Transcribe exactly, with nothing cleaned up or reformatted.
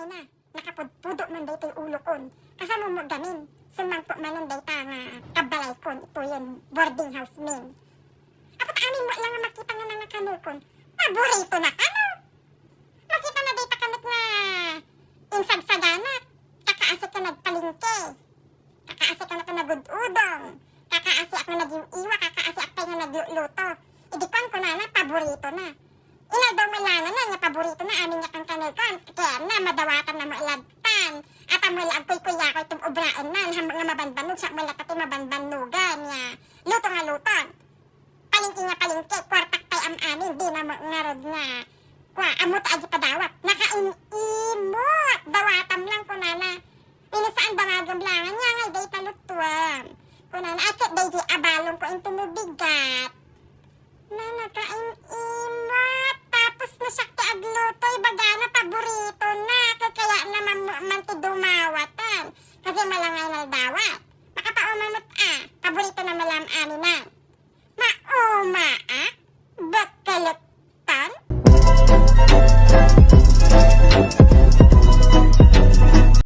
na, nakapudpudo man daytoy ulokon. Kasano mo gamin, sumangko manen dayta nga kabbalaykon, itoyen boarding house min. Apo ta amin mo lang nga makita nga nangakanekon. Paborito na kano? Makita na dayta kanek nga insagsagana. Kakaasi ka nagpalengke. Kakaasi ka na nagud-udong. Kakaasi ak nga nagiw-iwa, kakaasi ak pay nga nagluluto. Idi kuan kunana, paborito na. Inaldaw met laeng nga paborito na amin nga kankanekan. Kaya na, madawatan na mo iladtan. Ata mo ila agkuykuyakoy ti obraen man, ham nga mabanbannog, siak mo ila pati mabanbannogan nga luto nga luto. Palengke nga palengke, kuartak pay am-amin, di na mo ngarud nga. Kua, ammo ta agi padawat. Nakain-imot! Dawatam lang, kunana. Ino saan damagem langan, nga ngay dayta lutuam. Kunana, ay ket daydi abalonko inton no bigat. Na nakain-imot. Tapos no siak ti agluto, ibagana paborito na. Kaya naman mo man ti dumawatan. Kasi malangay na dawat. Makapauma met a, paborito na malam-ani na.